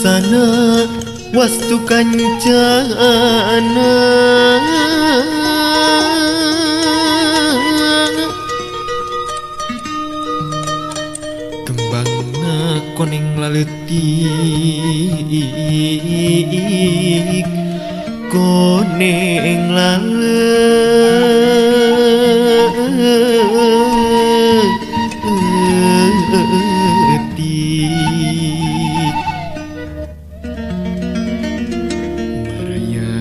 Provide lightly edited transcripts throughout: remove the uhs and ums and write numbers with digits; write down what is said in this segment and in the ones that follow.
Laksana wastu kancana kembangna koneng laleutik koneng laleutik merayap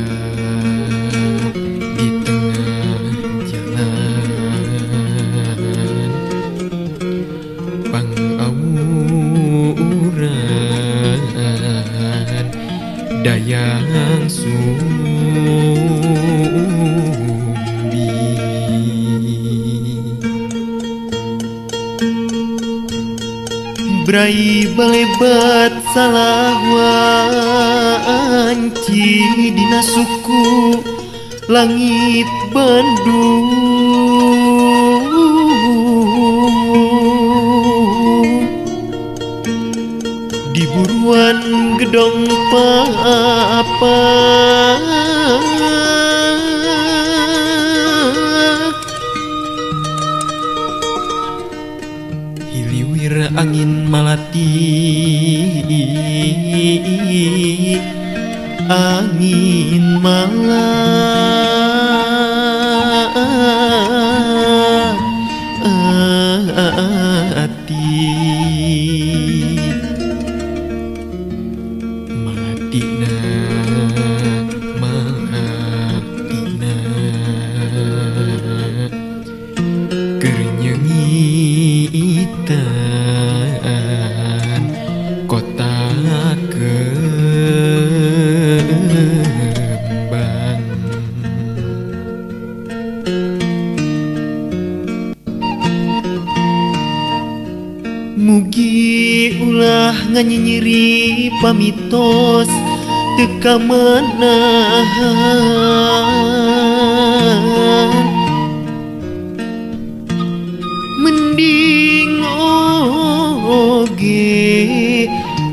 di tengah jalan pangawuran dayang sumbi. Brai balebat salah wanci dina suku langit Bandung di buruan gedong papa hiliwir angin malati angin malati malatina malatina keur nyeungitan kota Kembang. Mugi ulah nganyinyiri pamitos teu kamanahan mending oge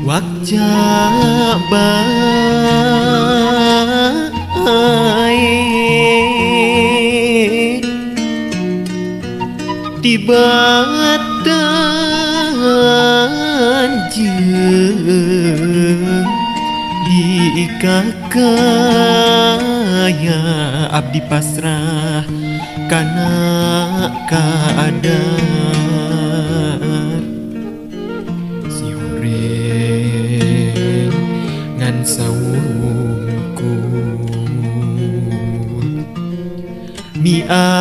wakca bae tibatan jeung di kakaya abdi pasrah kana kaadar si horeng ngan sawungkul miasingan.